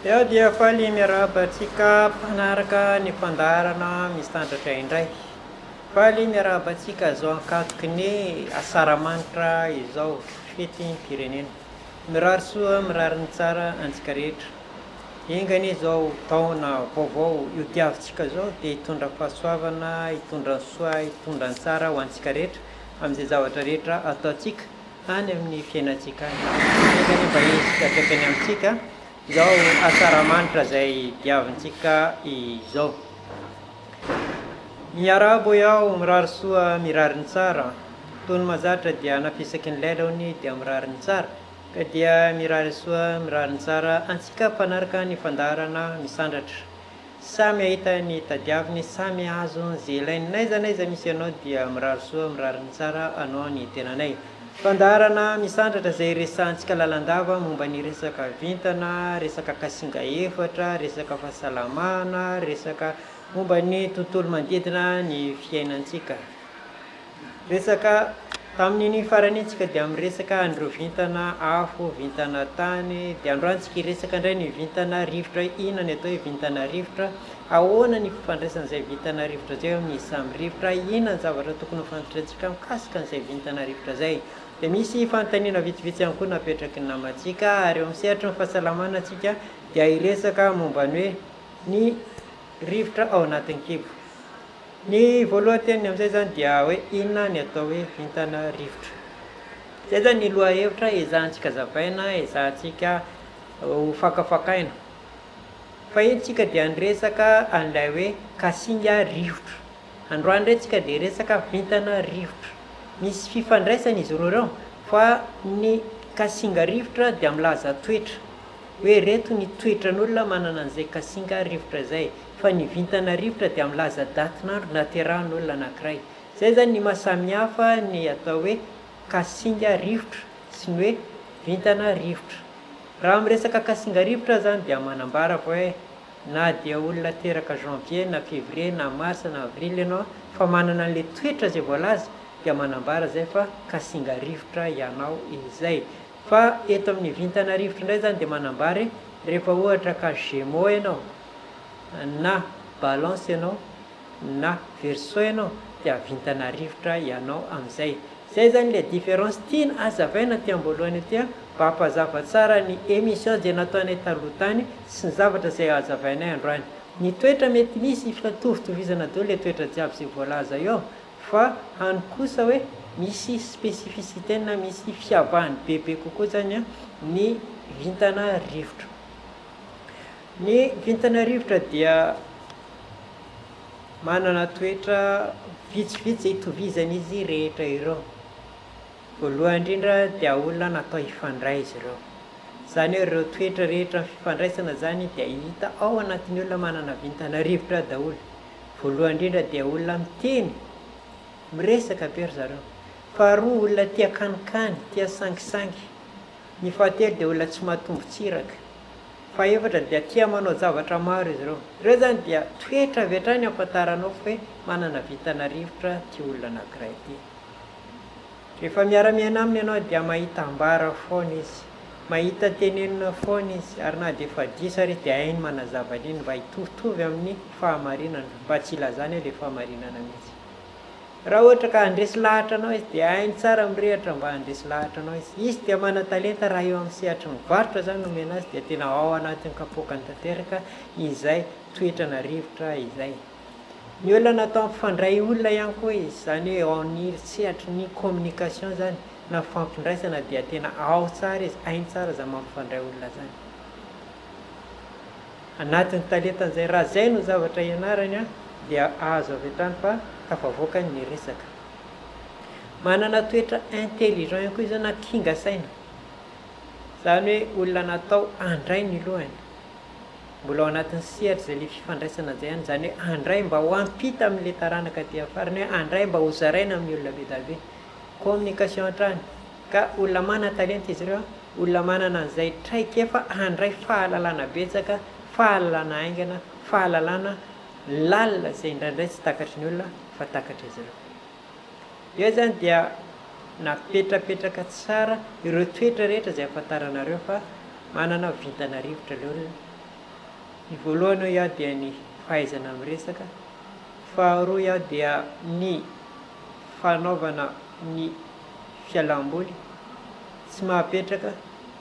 Eo dia faly miarahaba antsika mpanaraka ny fandaharana Misandratra indray. Faly miarahaba antsika izao ankatoky ny Asaramanitra izao, fetim-pirenena. Mirary soa, mirary ny tsara antsika rehetra. Enga anie izao taona vaovao io diavintsika izao dia hitondra fahasoavana, hitondra ny soa, hitondra ny tsara ho antsika rehetra amin'izay zavatra rehetra ataontsika any amin'ny fiainantsika any. Enga anie mba hisy fiantraikany amintsika izao Asaramanitra izay diavintsika izao. Miarahaba hoy aho, mirary soa, mirary ny tsara. Toy ny mahazatra dia nafisaky ny lela hono dia mirary ny tsara. Ka dia mirary soa mirary ny tsara antsika mpanaraka ny fandaharana misandratra. Samy ahita ny tadiaviny, samy ahazo ze ilainy n'aiza n'aiza misy anao dia mirary soa mirary ny tsara anao ny tenanay. Fandaharana misandratra izay resahantsika lalandava momba ny resaka vintana, resaka kasinga efatra, resaka fahasalamana, resaka momba ny tontolo manodidina ny fiainantsika. Resaka, Tamin'iny farany iny tsika dia miresaka an'ireo vintana afo, vintana tany, dia androany tsika hiresaka indray ny vintana rivotra, inona ny atao hoe vintana rivotra, ahoana ny fifandraisan'izay vintana rivotra izay amin'ny samy rivotra, inona ny zavatra tokony ho fantatrantsika mikasika an'izay vintana rivotra izay. Dia misy fanontaniana vitsivitsy ihany koa napetraky ny namantsika, ary eo amin'ny sehatry ny fahasalamana tsika dia hiresaka momba ny hoe ny rivotra ao anatin'ny kibo. Ny voalohan-teniny amin'izay izany dia hoe inona ny atao hoe vintana rivotra. Izay izany ny lohahevitra ezahantsika zavaina, ezahantsika ho fakafakaina. Fahiny tsika dia niresaka an'ilay hoe kasinga rivotra. Androany indray tsika dia hiresaka vintana rivotra. Misy fifandraisany izy roa ireo fa ny kasinga rivotra dia milaza toetra. Hoe ireto ny toetran'olona manana an'izay kasinga rivotra izay. Fa ny vintana rivotra dia milaza datin'andro naterahan'olona anankiray. Izay izany ny maha samihafa ny atao hoe kasinga rivotra sy ny hoe vintana rivotra. Raha miresaka kasinga rivotra izany dia manambara fa hoe na dia olona teraka janvier na février na mars na avril ianao fa manana an'ilay toetra izay voalaza dia manambara izay fa kasinga rivotra ianao izay. Fa eto amin'ny vintana rivotra indray izany dia manambara hoe rehefa ohatra ka Gémeaux ianao na Balance ianao na Verseau ianao dia vintana rivotra ianao amin'izay. Izay izany ilay différence tiana hazavaina aty am-boalohany aty mba hampazava tsara ny émission izay nataonay taloha tany sy ny zavatra izay hazavainay androany. Ny toetra mety misy ifitovitovizana daholo ilay toetra jiaby izay voalaza eo Fa any kosa hoe misy spécificité na misy fiavahany bebe kokoa zany ny vintana rivotra. Ny vintana rivotra dia manana toetra vitsivitsy itovizan'izy rehetra ireo. Voalohany indrindra dia olona natao hifandray izy ireo. Izany hoe ireo toetra rehetra amin'ny fifandraisana izany dia hita ao anatin'ny olona manana vintana rivotra daholo. Voalohany indrindra dia olona miteny, miresaka be ry zareo. Faharoa olona tia kanikany, tia sangisangy. Ny fahatelo dia olona tsy mahatombo tsiraka. Fahefatra dia tia manao zavatra maro izy ireo. Ireo izany dia toetra avy hatrany ahafantaranao fa hoe manana vintana rivotra ity olona anankiray ity. Rehefa miara-miaina aminy ianao dia mahita ambara foana izy, mahita tenenina foana izy, ary na dia efa diso ary izy dia hainy manazava an'iny mba hitovitovy amin'ny fahamarinana, mba tsy hilazany hoe ilay fahamarinana mihitsy. Raha ohatra ka handresy lahatra anao izy dia hainy tsara mirehatra mba handresy lahatra anao izy. Izy dia manan-talenta raha eo amin'ny sehatry ny varotra izany no omena azy dia tena ao anatin'ny kapoakany tanteraka izay toetrana rivotra izay. Ny olona natao hampifandray olona ihany koa izy, izany hoe eo amin'ny sehatry ny communication izany na fifampifandraisana dia tena ao tsara izy, hainy tsara izany mampifandray olona izany. Anatin'ny talentany izay, raha izay no zavatra ianarany dia azo avy hatrany fa tafavoaka ny resaka. Manana toetra intelligent ihany koa izy na kinga saina, izany hoe olona natao handray ny lohany. Mbola ao anatin'ny sehatra izay ilay fifandraisana izay ihany, izany hoe handray mba ho hampita amin'ilay taranaka aty afara, ny hoe handray mba hozaraina amin'ny olona be dia be. Communication hatrany. Ka olona manan-talenta izy ireo, olona manana an'izay traikefa handray fahalalana betsaka, fahalalana haingana, fahalalana lalina izay indraindray tsy takatry ny olona fa takatr'izy ireo. Eo izany dia napetrapetraka tsara ireo toetra rehetra izay ahafantaranareo fa manana vintana rivotra ilay olona. Ny voalohany hoy aho dia ny fahaizana miresaka, faharoa hoy aho dia ny fanaovana ny fialam-boly, tsy mahapetraka,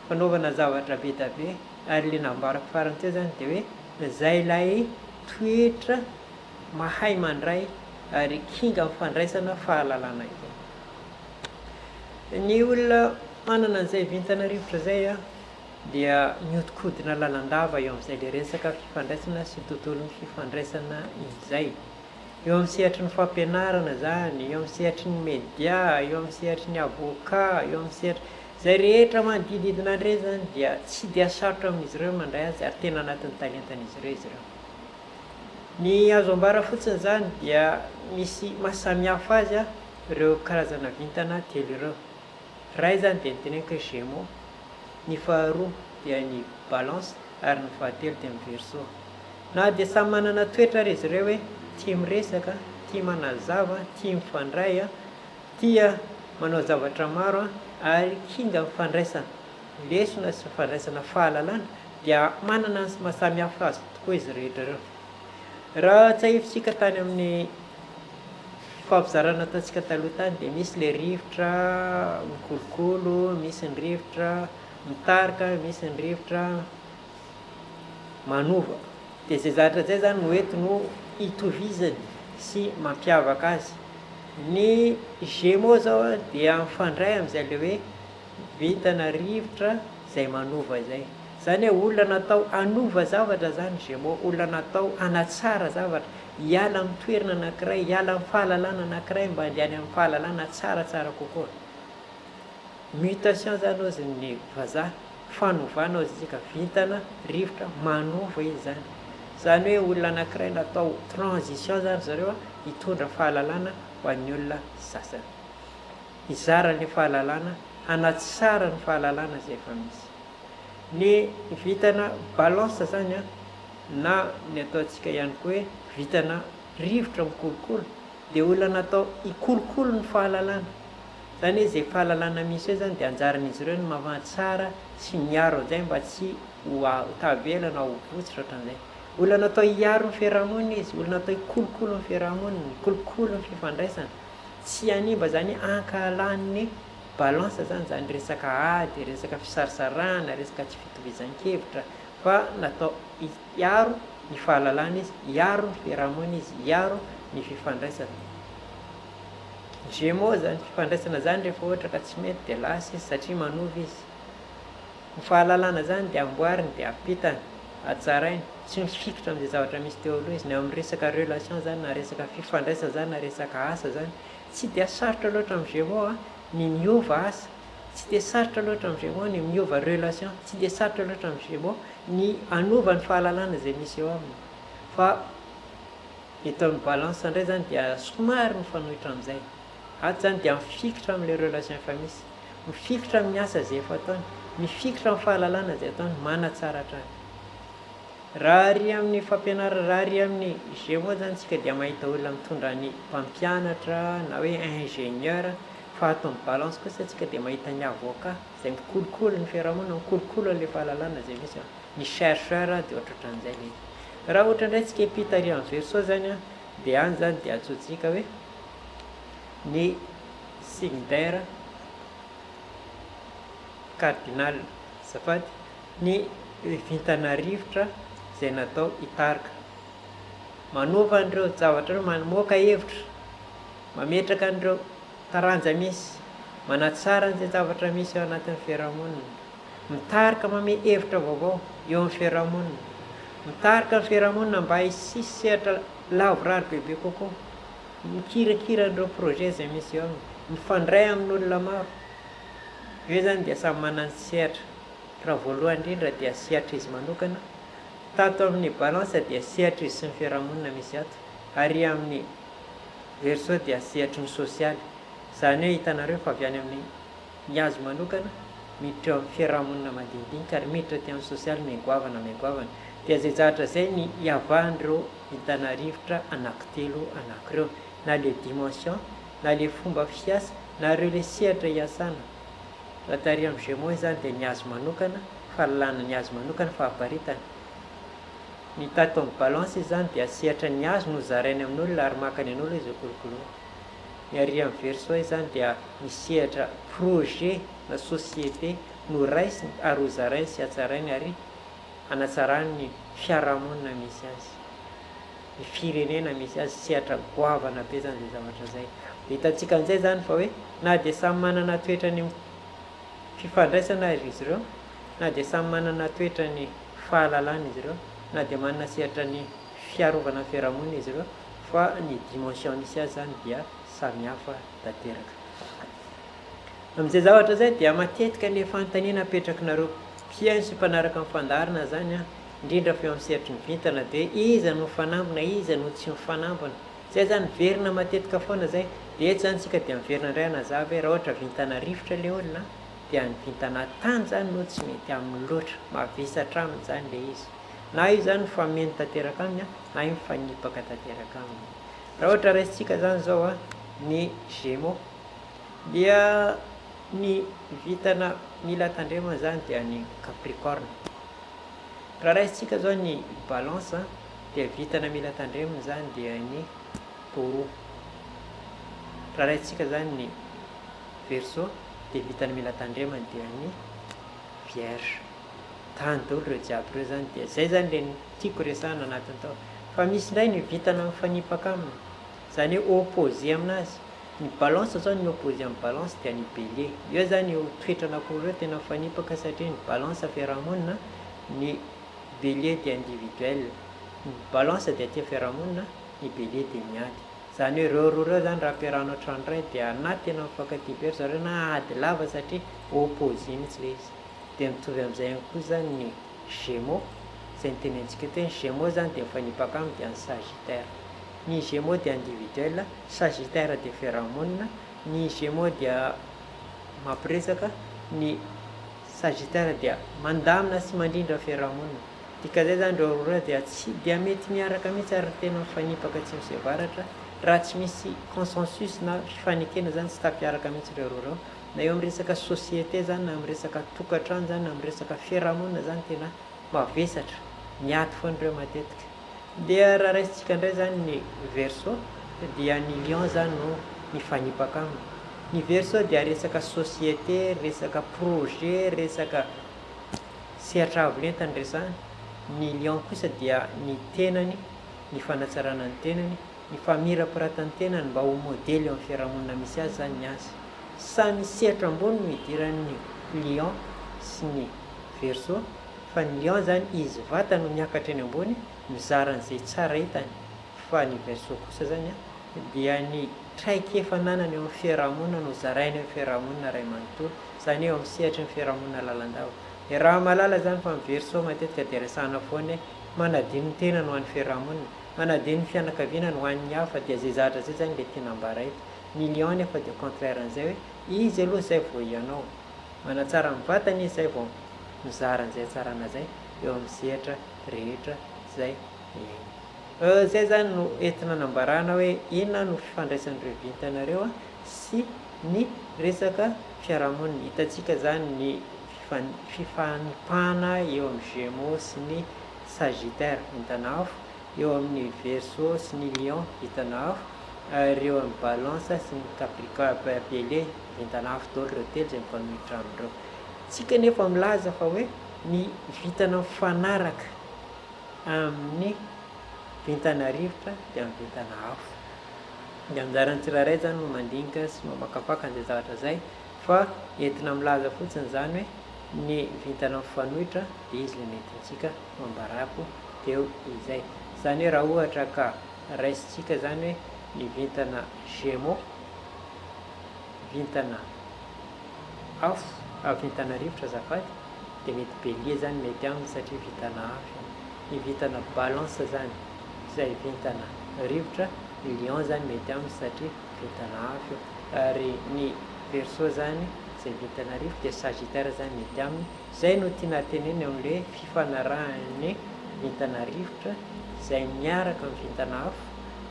fanaovana zavatra be da be, ary ilay nambarako farany teo izany dia hoe izay ilay toetra mahay mandray ary kinga amin'ny fandraisana fahalalana izay. Ny olona manana an'izay vintana rivotra izay dia mihodinkodina lalandava eo amin'izay ilay resaka fifandraisana sy tontolon'ny fifandraisana izay. Eo amin'ny sehatry ny fampianarana izany, eo amin'ny sehatry ny media, eo amin'ny sehatry ny avocat, eo amin'ny sehatry, izay rehetra manodididina an'ireny izany dia tsy dia sarotra amin'izy ireo ny mandray azy ary tena anatin'ny talentan'izy ireo izy ireo. Ny azo ambara fotsiny izany dia misy maha samihafa azy ireo karazana vintana telo ireo. Iray izany dia ny teneniko hoe Gémeaux, ny faharoa dia ny Balance ary ny fahatelo dia ny Verseau. Na dia samy manana toetra ary izy ireo hoe tia miresaka, tia manazava, tia mifandray, tia manao zavatra maro ary kinga amin'ny fandraisana lesona sy fandraisana fahalalana dia manana ny maha samy hafa azy tokoa izy rehetra ireo. Raha tsiahivintsika tany amin'ny fifampizarana nataontsika taloha tany dia misy ilay rivotra mikolokolo, misy ny rivotra mitarika, misy ny rivotra manova. Dia izay zavatra izay izany no eto no itovizany sy mampiavaka azy. Ny Gémeaux izao dia mifandray amin'izay ilay hoe vintana rivotra izay manova izay. Izany hoe olona natao hanova zavatra izany Gémeaux, olona natao hanatsara zavatra, hiala amin'ny toerana anankiray, hiala amin'ny fahalalana anankiray mba handeha any amin'ny fahalalana tsaratsara kokoa. Mutation izany hozy ny vazaha, fanovana hozy isika, vintana, rivotra, manova izy izany. Izany hoe olona anankiray natao transition izany ry zareo hitondra fahalalana ho an'ny olona sasany. Hizara ny fahalalana, hanatsara ny fahalalana izay efa misy. Ny vintana balance izany an, na ny ataontsika ihany koa hoe vintana rivotra mikolokolo dia olona natao hikolokolo ny fahalalana. Izany hoe izay fahalalana misy eo izany dia anjaran'izy ireo ny mamatsara sy miaro an'izay mba tsy ho tavela na ho votsotra ohatran'izay. Olona natao hiaro ny fiarahamonina izy, olona natao hikolokolo ny fiarahamonina, hikolokolo ny fifandraisana, tsy hanimba izany hoe hankahalan'ny balance zany zany resaka ady, resaka fisarisarahana, resaka tsy fitovizan-kevitra fa natao hiaro ny fahalalana izy, hiaro ny fiarahamonina izy, hiaro ny fifandraisana. Gémeaux zany fifandraisana zany rehefa ohatra ka tsy mety dia lasa izy satria manova izy. Ny fahalalana zany dia amboariny dia ampitany, hatsarainy, tsy mifikitra amin'izay zavatra misy teo aloha izy, na eo amin'ny resaka relation zany na resaka fifandraisana zany na resaka asa zany Tsy dia sarotra loatra amin'ny Gémeaux a, ny miova asa, tsy dia sarotra loatra amin'ny Gémeaux ny miova relation, tsy dia sarotra loatra amin'ny Gémeaux ny hanova ny fahalalana izay misy eo aminy. Fa eto amin'ny Balance indray izany dia somary mifanohitra amin'izay. Ato izany dia mifikitra amin'ilay relation efa misy, mifikitra amin'ny asa izay efa ataony, mifikitra amin'ny fahalalana izay ataony, manatsara hatrany. Raha ary amin'ny fampianarana, raha ary amin'ny Gémeaux zany tsika dia mahita olona mitondra ny mpampianatra na hoe ingénieur, fa ato amin'ny balance kosa tsika dia mahita ny avocat izay mikolokolo ny fiarahamonina, mikolokolo an'ilay fahalalana izay misy ao, ny chercheur dia ohatrohatran'izay ilay izy. Raha ohatra indray tsika hiampita ary amin'ny Verseau zany an, dia any zany dia antsointsika hoe ny signe d'air cardinal, azafady. Ny vintana rivotra izay natao hitarika. Manova an'ireo zavatra ireo, mamoaka hevitra, mametraka an'ireo taranja misy, manatsara an'izay zavatra misy ao anatin'ny fiarahamonina, mitarika manome hevitra vaovao eo amin'ny fiarahamonina, mitarika ny fiarahamonina mba hisy sehatra lavorary bebe kokoa, mikirakira an'ireo projet izay misy eo aminy, mifandray amin'olona maro. Io izany dia samy manana ny sehatra. Raha voalohany indrindra dia sehatr'izy manokana, tato amin'ny balance dia sehatr'izy sy ny fiarahamonina misy ato, ary amin'ny verseau dia sehatry ny sosialy. Izany hoe hitanareo fa avy any amin'ny ny azy manokana miditra eo amin'ny fiarahamonina madinidinika ary miditra aty amin'ny sosialy miha-goavana miha-goavana. Dia izay zavatra izay ny iavahan'ireo vintana rivotra anankitelo anankireo, na le dimension, na le fomba fiasa, na ireo le sehatra iasana. Raha tary amin'ny Gémeaux izany dia ny azy manokana, fahalalana ny azy manokana, fahaparitana. Ny tato amin'ny balance izy izany dia sehatra ny azy no zarainy amin'olona ary maka ny an'olona izy ho kolokoloina. Ny ary amin'ny verseau izy izany dia ny sehatra projet na société no raisiny ary ho zarainy sy hatsarainy ary hanatsarany ny fiarahamonina misy azy, ny firenena misy azy, sehatra goavana be izany izay zavatra izay. Dia hitantsika amin'izay izany fa hoe na dia samy manana toetra ny fifandraisana ary izy ireo, na dia samy manana toetra ny fahalalana izy ireo, na dia manana sehatra ny fiarovana ny fiarahamonina izy ireo, fa ny dimension misy azy izany dia samy hafa tanteraka. Amin'izay zavatra izay dia matetika ny fanontaniana apetrakinareo mpihaino sy mpanaraka ny fandaharana izany an, indrindra fa eo amin'ny sehatry ny vintana dia hoe iza no mifanambina, iza no tsy mifanambina. Izay izany miverina matetika foana izay. Dia eto izany isika dia miverina indray hanazava hoe raha ohatra vintana rivotra ilay olona dia ny vintana tany izany no tsy mety aminy loatra, mavesatra aminy izany ilay izy. Na io izany mifameno tanteraka aminy na io mifanipaka tanteraka aminy. Raha ohatra raisintsika izany izao ny Gémeaux dia ny vintana mila tandremana izany dia ny Capricorne. Raha raisintsika izao ny Balance dia vintana mila tandremana izany dia ny Taureau. Raha raisintsika izany ny Verseau dia vintana mila tandremana dia ny Vierge. Tany daholo ireo jiaby ireo izany dia izay izany ilay tiako resahana anatiny tao. Fa misy indray ny vintana mifanipaka aminy, izany hoe opposé aminazy. Ny balance zao ny opposé amin'ny balance dia ny bélier. Eo izany io toetra anankiroa ireo tena mifanipaka satria ny balance fiarahamonina, ny bélier dia individuel. Ny balance dia tia fiarahamonina, ny bélier dia miady. Izany hoe ireo roa ireo izany raha ampiarahana ao an-trano iray dia na tena mifankatia be ry zareo na ady lava satria opposé mihitsy ilay izy. Dia mitovy amin'izay ihany koa izany ny Gémeaux, izay notenenitsika teo, ny Gémeaux izany dia mifanipaka aminy dia ny Sagittaire. Ny Gémeaux dia individuel, Sagittaire dia fiarahamonina, ny Gémeaux dia mampiresaka, ny Sagittaire dia mandamina sy mandrindra fiarahamonina. Dikan'izay izany ireo roa ireo dia tsy dia mety miaraka mihitsy ary tena mifanipaka atsimo sy avaratra, raha tsy misy consensus na fifanekena izany tsy tafiaraka mihitsy ireo roa ireo. Na eo amin'ny resaka société izany na amin'ny resaka tokantrano izany na amin'ny resaka fiarahamonina izany tena mavesatra, miady foana ireo matetika. Dia raha raisintsika indray izany ny Verseau dia ny Lion izany no mifanipaka aminy. Ny Verseau dia resaka société, resaka projet, resaka sehatra avo lenta no resahana. Ny Lion kosa dia ny tenany, ny fanatsarana ny tenany, ny famirapiratan'ny tenany mba ho modely eo amin'ny fiarahamonina misy azy izany ny azy. Samy sehatra ambony no idiran'ny Lion sy ny Verseau fa ny Lion izany izy vatany no miakatra eny ambony mizara an'izay tsara hitany fa ny Verseau kosa izany dia ny traikefa ananany eo amin'ny fiarahamonina no zarainy eo amin'ny fiarahamonina iray manontolo, izany hoe eo amin'ny sehatry ny fiarahamonina lalandava. Iaraha-mahalala izany fa ny Verseau matetika dia resahana foana hoe manadino ny tenany ho an'ny fiarahamonina, manadino ny fianakavianany ho an'ny hafa dia izay zavatra izay izany ilay tiana ambara eto. Ny lion nefa dia contraire an'izay hoe izy aloha izay vao ianao. Manatsara ny vatany izy izay vao mizara an'izay hatsarana izay eo amin'ny sehatra rehetra izay iainany. Izay izany no entina anambarana hoe inona no fifandraisan'ireo vintana ireo sy ny resaka fiarahamonina. Hitantsika izany ny fifanipahana eo amin'ny Gémeaux sy ny Sagittaire, vintana afo, eo amin'ny Verseau sy ny Lion, vintana afo, ary eo amin'ny Balance sy ny Capricorne, Bélier, vintana afo daholo ireo telo izay mifanohitra amin'ireo. Tsika anefa milaza fa hoe ny vintana mifanaraka amin'ny vintana rivotra dia amin'ny vintana afo. Dia anjaran'ny tsirairay izany no mandinika sy mamakafaka an'izay zavatra izay fa entina milaza fotsiny izany hoe ny vintana mifanohitra dia izy ilay nentintsika nambarako teo izay. Izany hoe raha ohatra ka raisintsika izany hoe ny vintana Gémeaux, vintana afo, vintana rivotra azafady, dia mety Bélier izany mety aminy satria vintana afo io. Ny vintana Balance izany izay vintana rivotra, Lion izany mety aminy satria vintana afo io. Ary ny Verseau izany izay vintana rivotra dia Sagittaire izany mety aminy. Izay no tiana tenenina eo amin'ilay fifanarahan'ny vintana rivotra izay miaraka amin'ny vintana afo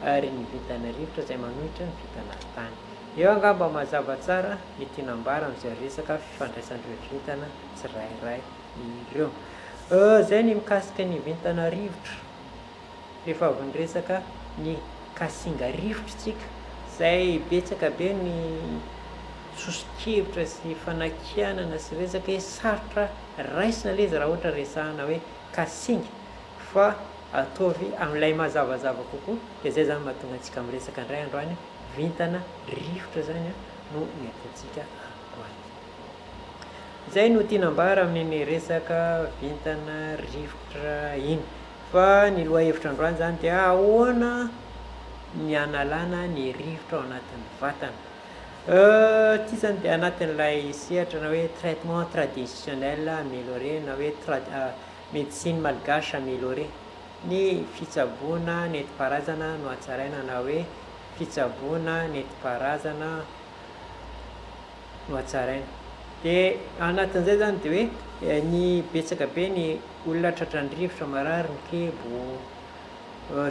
ary ny vintana rivotra izay manohitra ny vintana tany. Eo angamba mazava tsara ny tiana ambara amin'izay resaka fifandraisan'ireo vintana tsirairay ireo. Izay ny mikasika ny vintana rivotra. Rehefa avy niresaka ny kasinga rivotra isika, izay betsaka be ny soso-kevitra sy fanakianana sy resaka hoe sarotra raisina ilay izy raha ohatra resahana hoe kasinga fa ataovy amin'ilay mazavazava kokoa dia izay izany mahatonga antsika miresaka indray androany vintana rivotra izany no nentintsika androany. Izay no tiana ambara amin'iny resaka vintana rivotra iny. Fa ny lohahevitra androany izany dia ahoana ny hanalana ny rivotra ao anatin'ny vatana. Ity izany dia anatin'ilay sehatra na hoe traitement traditionnel amélioré na hoe médecine malgache améliorée. Ny fitsaboana nentim-paharazana nohatsaraina na hoe fitsaboana nentim-paharazana nohatsaraina. Dia anatin'izay izany dia hoe ny betsaka be ny olona tratran'ny rivotra, marary ny kibo,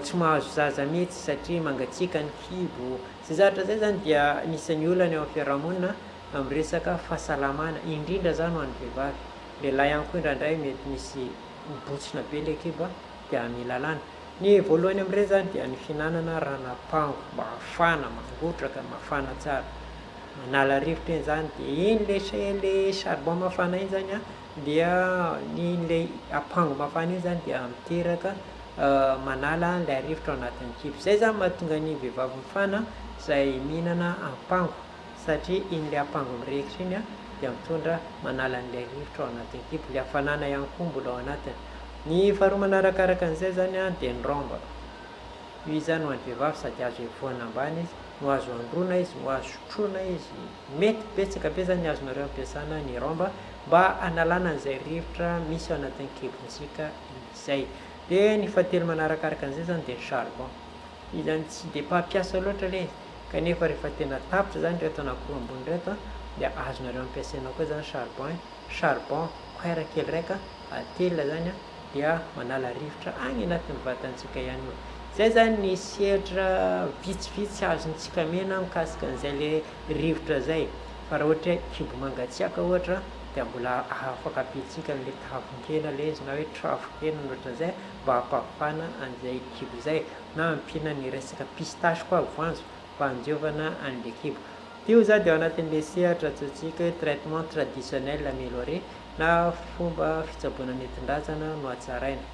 tsy mahazo zaza mihitsy satria mangatsiaka ny kibo. Izay zavatra izay izany dia anisan'ny olana eo amin'ny fiarahamonina amin'ny resaka fahasalamana, indrindra izany ho an'ny vehivavy. Lehilahy ihany koa indraindray mety misy mibontsina be ilay kibo dia mila alana. Ny voalohany amin'ireny izany dia ny fihinanana ranapango, mafana, mangotraka, mafana tsara. Manala rivotra iny izany dia iny le le charbon mafana iny izany an, dia iny le apango mafana iny izany dia miteraka manala an'ilay rivotra ao anatin'ny kibo. Izay izany mahatonga ny vehivavy mifana izay mihinana ampango satria iny le ampango mirehitra iny an dia mitondra manala an'ilay rivotra ao anatin'ny kibo, ilay hafanana ihany koa mbola ao anatiny. Ny faharoa manarakaraka an'izay izany an dia ny rhombe. Io izany ho an'ny vehivavy sady azo evohana ambany izy, no azo androana izy, no azo sotroina izy. Mety betsaka be izany ny azonareo ampiasana ny rhombe mba hanalana an'izay rivotra misy ao anatin'ny kibontsika izay. Dia ny fahatelo manarakaraka an'izay izany dia ny charbon. Io izany tsy dia mpampiasa loatra ilay izy kanefa rehefa tena tapitra izany ireto anankiroa ambony ireto dia azonareo ampiasaina koa izany charbon e. Charbon, cuir kely raika, atelina izany an. dia manala rivotra any anatin'ny vatantsika ihany io. Izay izany ny sehatra vitsivitsy azontsika omena mikasika an'izay le rivotra izay. Fa raha ohatra hoe kibo mangatsiaka ohatra dia mbola afaka ampiantsika an'ilay tavin-kena ilay izy na hoe trafon-kena na ohatran'izay mba hampafana an'izay kibo izay na ampiana ny resaka pistache koa voanjo mba handiovana an'ilay kibo. Io izany dia ao anatin'ilay sehatra antsointsika hoe traitement traditionnel amélioré na fomba fitsaboana nentin-drazana nohatsaraina,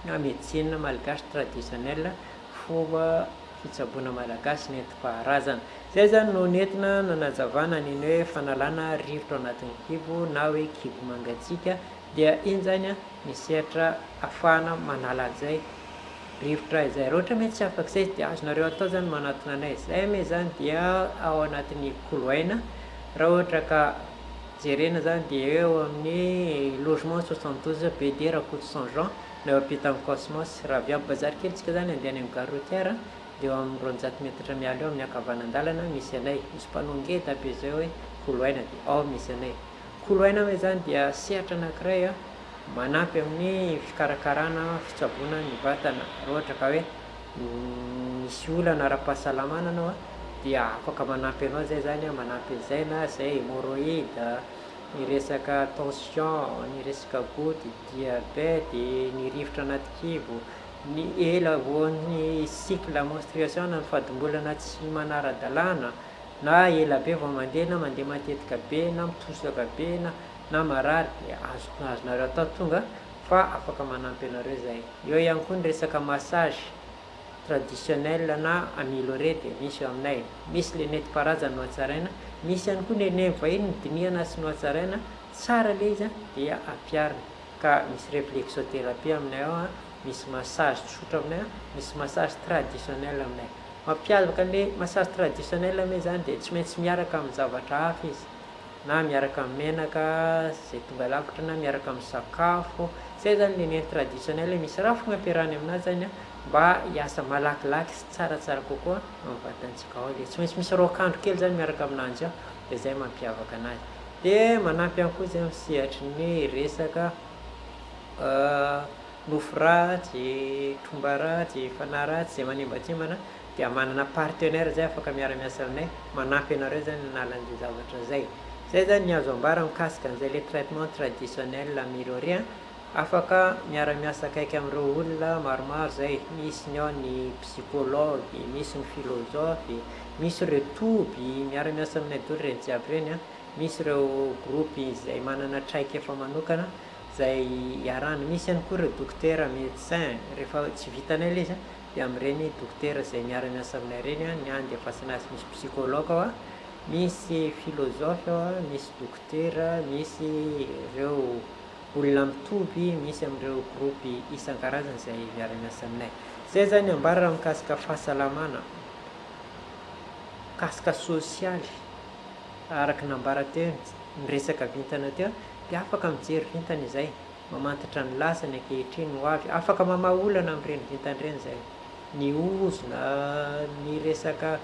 na médecine malgache traditionnelle, fomba fitsaboana malagasy nentim-paharazana. Izay izany no nentina nanazavana an'iny hoe fanalana rivotra ao anatin'ny kibo na hoe kibo mangatsiaka dia iny izany ny sehatra ahafahana manala an'izay rivotra izay. Raha ohatra mety tsy afaka izay dia azonareo atao izany manatona anay. Izay moa izany dia ao anatin'ny koloaina raha ohatra ka Jerena zany dia eo amin'ny logement 72 BD Rakotoson Jean na eo ampitan'ny Cosmos. Raha avy amin'ny bazary kely tsika zany andeha any amin'ny gare routière dia eo amin'ny 200 metatra miala eo amin'ny ankavanandalana misy anay. Misy panneau ngeda be zay hoe Koloaina dia ao misy anay. Koloaina moa izany dia sehatra anankiray manampy amin'ny fikarakarana fitsaboana ny vatana. Raha ohatra ka hoe misy olana ara-pahasalamana anao dia afaka manampy anao zay zany manampy an'izay na zay hémorroïde, ny resaka tension, ny resaka goutte, diabète, ny rivotra anaty kibo, ny ela vao ny cycle menstruation na ny fadimbolana tsy manara-dalàna na ela be vao mandeha na mandeha matetika be na mitosaka be na na marary dia azo azonareo atao tonga fa afaka manampy anareo zay. Eo ihany koa ny resaka massage traditionnel na amélioré dia misy eo aminay. Misy le nentim-paharazana nohatsaraina, misy ihany koa ny nen'ny vahiny nodinihana sy nohatsaraina, tsara le izy dia ampiharina. Ka misy réflexothérapie aminay ao, misy massage tsotra aminay, misy massage traditionnel aminay. Mampiavaka an'le massage traditionnel moa izany dia tsy maintsy miaraka amin'ny zavatra hafa izy. na miaraka amin'ny menaka izay tonga lafatra na miaraka amin'ny sakafo, zay zany le neny traditionnel misy raha fogna ampiarahany aminazy zany an mba hiasa malakilaky sy tsaratsara kokoa amin'ny vatantsika ao le tsy maintsy misy raokandro kely zany miaraka aminanjy ao de zay mampiavaka anazy de manampy ihany koa zay amin'ny sehatry ny resaka nofo ratsy, tromba ratsy, fanahy ratsy izay manembatsembana dia manana partenaire zay afaka miara miasa aminay manampy anareo zany hanala an'izay zavatra zay. Zay zany ny azo ambara mikasika an'izay le traitement traditionnel amélioré an. Afaka miara-miasa akaiky amin'ireo olona maromaro izay, misy ny ao ny psychologue, misy ny philosophe, misy ireo toby miara-miasa aminay daholo ireny jiaby ireny an, misy ireo groupe izay manana traikefa manokana izay iarahana, misy ihany koa ireo dokotera, médecin, rehefa tsy vitanay ilay izy an, dia amin'ireny dokotera izay miara-miasa aminay ireny an, ny any dia fasana azy misy psychologue ao an, misy philosophe ao an, misy dokotera, misy ireo olona mitovy misy amin'ireo groupe isan-karazany izay miara-miasa aminay. Izay izany ambara raha mikasika fahasalamana, mikasika sosialy, araka ny nambara teo, ny resaka vintana teo, dia afaka mijery vintana izay, mamantatra ny lasa, ny ankehitriny, ny ho avy, afaka mamaha olana amin'ireny vintana ireny izay. Ny ozona, ny resaka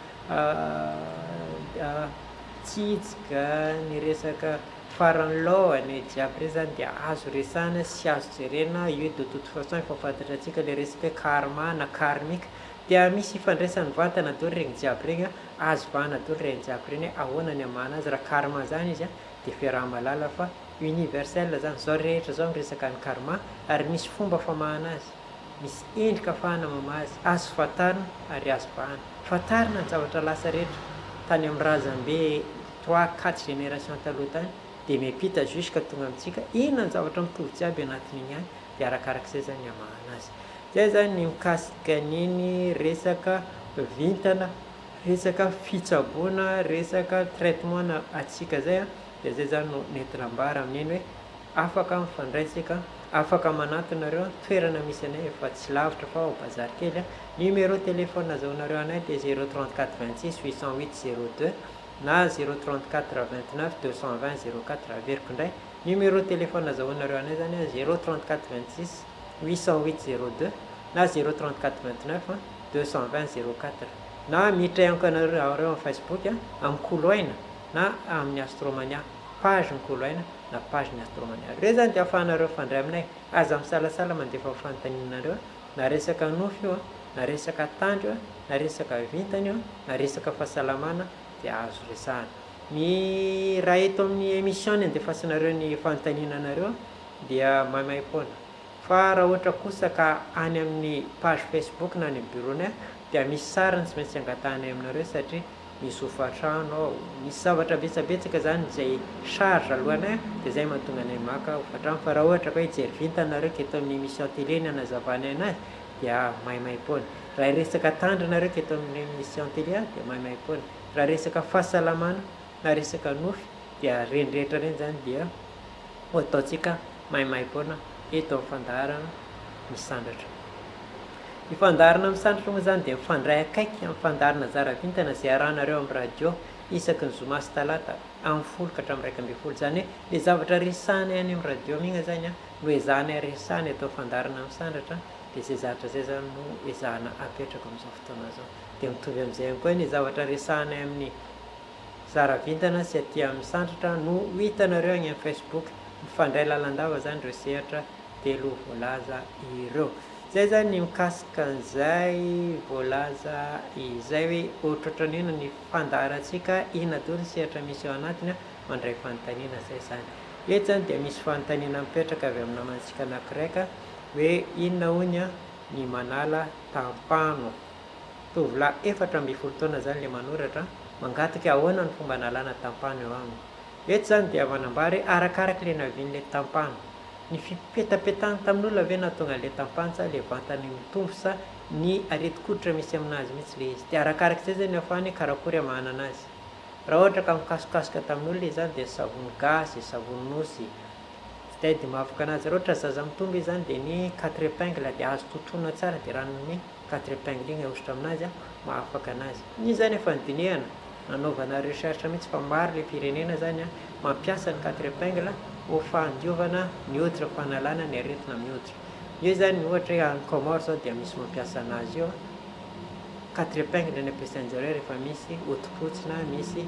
tsijika, ny resaka Farany lohany jiaby reo zany dia azo resahana sy azo jerena io de toute façon efa fantatra antsika le resaka hoe karma na karmique dia misy ifandraisany mivantana daholo regny jiaby regny an, azo vahana daholo regny jiaby regny hoe ahoana ny hamahana azy raha karma zany izy an dia fiaraha-mahalala fa universel zany zao rehetra zao miresaka ny karma ary misy fomba famahana azy. Misy endrika afahana mamaha azy, azo fantarina ary azo vahana. Fantarina ny zavatra lasa rehetra tany amin'ny razambe trois, quatre générations taloha tany dia miampita jusqu'à tonga amintsika, inona ny zavatra mitovy jiaby anatin'iny ihany dia arakarak'izay zany ny hamahana azy. Zay zany ny mikasika an'iny resaka vintana, resaka fitsaboana, resaka traitement na antsika zay an, dia zay zany no nentina ambara amin'iny hoe Afaka mifandray tsika, afaka manantona nareo an, toerana misy anay efa tsy lavitra fa ao bazary kely an, numéro téléphone azahoanareo anay dia 0 34 26 808 02 na 0 34 29 220 04, averiko indray, numéro téléphone azahoanareo anay zany an 0 34 26 808 02 na 0 34 29 220 04, na miditra ihany koa nareo amin'ny Facebook an, amin'ny Koloaina na amin'ny Astromania, page ny Koloaina. na page ny Astromania. Ireo izany dia ahafahanareo mifandray aminay. Aza misalasala mandefa fanontanianareo na resaka nofy io na resaka tandro io na resaka vintana io na resaka fahasalamana dia azo resahana. Ny raha eto amin'ny émission ny andefasanareo ny fanontaniananareo dia maimaimpoana. Fa raha ohatra kosa ka any amin'ny page Facebook na any amin'ny bureau-nay dia misy sariny tsy maintsy angatahanay aminareo satria misy hofantrano ao, misy zavatra betsabetsaka zany izay charge alohanay dia zay mahatonga anay maka hofantrano fa raha ohatra ka hoe hijery vintana nareo ka eto amin'ny émission télé ny hanazavanay anazy dia maimaimpoana, raha hiresaka tandry nareo ka eto amin'ny émission télé dia maimaimpoana, raha resaka fahasalamana na resaka nofy dia reny rehetra reny zany dia ho ataontsika maimaimpoana eto amin'ny fandaharana misandratra. Ny fandaharana misandratra moa izany dia mifandray akaiky amin'ny fandaharana zara vintana izay arahanareo amin'ny radio isaky ny zoma sy talata amin'ny folo ka hatramin'ny 11. Izany hoe ilay zavatra resahanay any amin'ny radio amin'iny izany no ezahanay resahana eto amin'ny fandaharana misandratra dia izay zavatra izay izany no ezahana apetraka amin'izao fotoana izao. Dia mitovy amin'izay ihany koa ny zavatra resahanay amin'ny zara vintana sy aty amin'ny misandratra no ho hitanareo any amin'ny Facebook. Mifandray lalandava izany ireo sehatra telo voalaza ireo. Izay izany ny mikasika an'izay voalaza izay hoe ohatrohatran'ny inona ny fandaharantsika, inona daholo ny sehatra misy ao anatiny, mandray fanontaniana izay izany. Eto izany dia misy fanontaniana mipetraka avy amin'ny namantsika anankiray hoe inona hono ny manala tampano. Tovolahy 14 taona izany ilay manoratra, mangataka hoe ahoana ny fomba analana tampano eo aminy. Eto izany dia manambara hoe arakaraka ilay navian'ilay tampano. Ny fipetapetahany tamin'olona ve nahatonga an'ilay tampano sa ilay vantany mitombo sa ny aretin-koditra misy aminazy mihitsy ilay izy. Dia arakarak'izay izay no ahafahany hoe karakory hamahana anazy. Raha ohatra ka mikasokasoka tamin'olona izy izany dia savony gasy, savony nosy, zay dia mahafaka anazy. Raha ohatra zaza mitombo izy izany dia ny quatre épingles dia azo totoina tsara dia ranon'ny quatre épingles iny ahosotra aminazy mahafaka anazy. Iny izany efa nodinihana, nanaovana recherche mihitsy fa maro ilay firenena izany mampiasa ny quatre épingles ho fandiovana ny hoditra, fanalana ny aretina amin'ny hoditra. Io izany ohatra hoe any Comores izao dia misy mampiasa anazy io, quatre épingles no ampiasain-jareo rehefa misy hodi-potsy na misy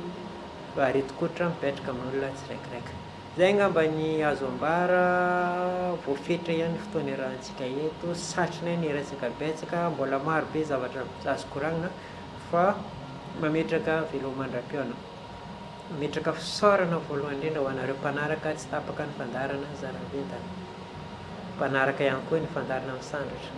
aretin-koditra mipetraka amin'olona tsiraikiraika. Izay angamba ny azo ambara, voafetra ihany ny fotoana iarahantsika eto, satrinay ny hiresaka betsaka, mbola maro be zavatra azo koragnina fa mametraka veloma mandra-pihaona. Mametraka fisaorana voalohany indrindra ho anareo mpanaraka tsy tapaka ny fandaharana Zara Vintana. Mpanaraka ihany koa ny fandaharana Misandratra.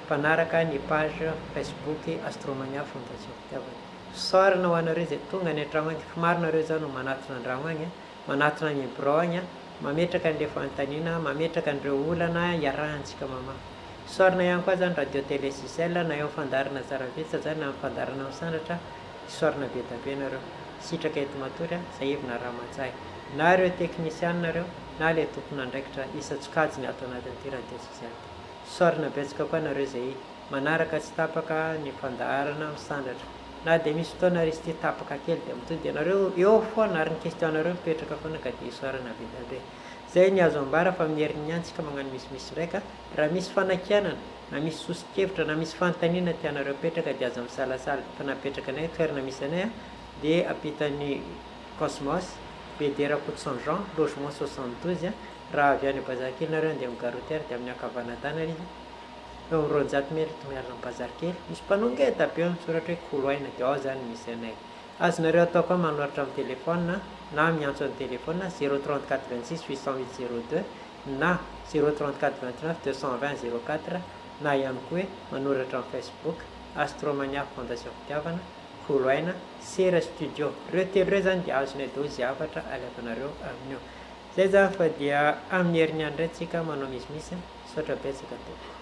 Mpanaraka ny page Facebook Astromania Fondation Fitiavana. Fisaorana ho anareo izay tonga any an-tragno agny, fa maro nareo zao no manatona an-dragno agny, manatona agny birao agny, mametraka an'ilay fanontaniana, mametraka an'ireo olana iarahantsika mamaha. Isaorana ihany koa zany Radio Télé Sicel na eo amin'ny fandaharana Zaravitsa zany na amin'ny fandaharana Misandratra, isaorana be da be nareo. Sitraka eto matory a, Zahivina Ramantsay. Na ireo teknisianina ireo na ilay tompon'andraikitra isan-tsokajiny ato anatin'ity Radio Sicel ity. Isaorana betsaka koa nareo izay manaraka tsy tapaka ny fandaharana Misandratra. Na dia misy fotoana ary izy ity tapaka kely dia mitohy dia nareo eo foana ary ny question nareo mipetraka foana ka dia isaorana be da be. Zay ny azo ambara fa amin'ny heriny ihany tsika magnano misimisy indray ka raha misy fanakianana na misy soso-kevitra na misy fanontaniana tianareo apetraka dia aza misalasala fa napetraka anay toerana misy anay dia ampitan'ny Cosmos, BD Rakotoson Jean, logement 72, raha avy any Bazarikely nareo andeha amin'ny gare routière dia amin'ny ankavanadana izy eo amin'ny 200 mètres miala amin'ny Bazarikely misy panneau ngeda be eo misoratra hoe Koloaina dia ao zany misy anay. Azonareo atao koa manoratra amin'ny téléphone na miantso amin'ny téléphone 034 26 808 02 na 034 29 220 04 na ihany koa hoe manoratra amin'ny Facebook Astromania Fondation Fitiavana, Kolo Aina, Sera Studio. Ireo telo ireo izany dia azonay daholo izay hafatra alefanareo amin'io. Izay izany fa dia amin'ny heriny ihany indray tsika manao misimisy. Misaotra betsaka tompoko.